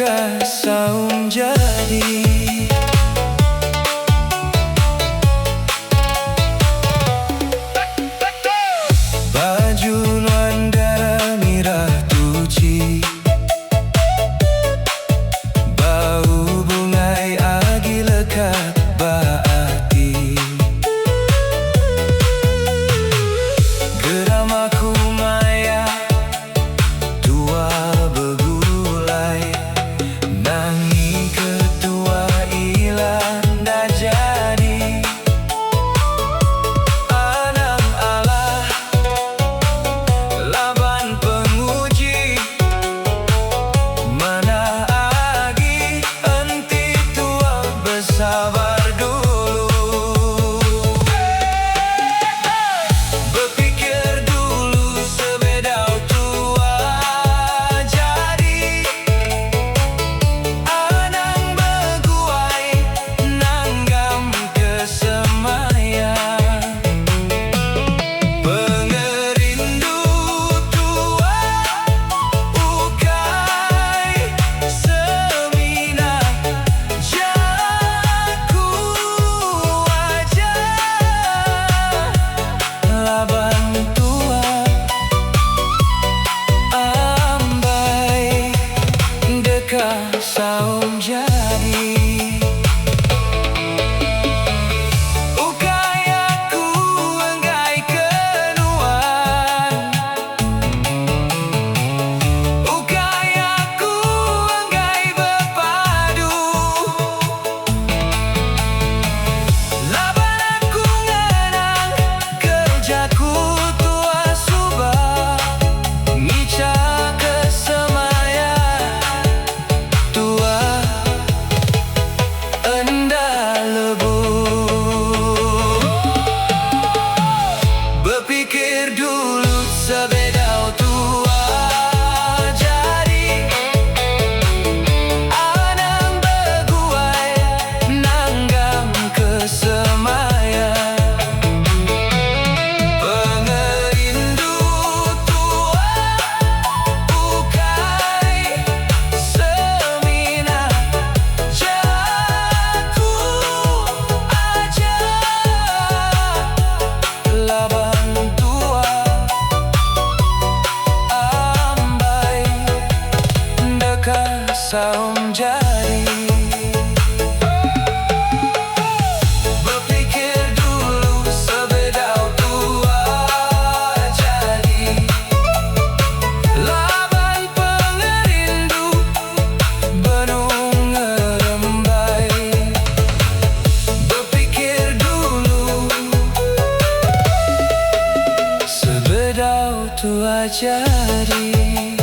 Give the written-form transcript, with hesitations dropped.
Deka saum jadi. Baju nuan dara mirah tuchi. Bau bungai agi lekat ba ati. Geram aku maya tua begulai. Nangi ke tua ila enda jadi. Anang alah laban penguji. Manah agi enti tua besabar dulu. Bepikir dulu sebedau tua jadi. Anang beguai nanggam ke semaya. Pengerindu tua ukai semina jaku aja. Laban tua ambai deka saum jadi. Ukai aku enggai ke nuan. Ukai aku enggai bepadu. Laban aku ngenang ke jaku tua suba. Ngicha ke semaya tua enda lebu. Bepikir dulu sebedau tua jadi. Anang beguai nanggam ke semaya. Pengerindu tua ukai semina jaku aja. Laban tua ambai deka saum jadi. Bepikir dulu sebedau tua jadi. Laban pengerindu benung ngerembai. Bepikir dulu sebedau tua jadi.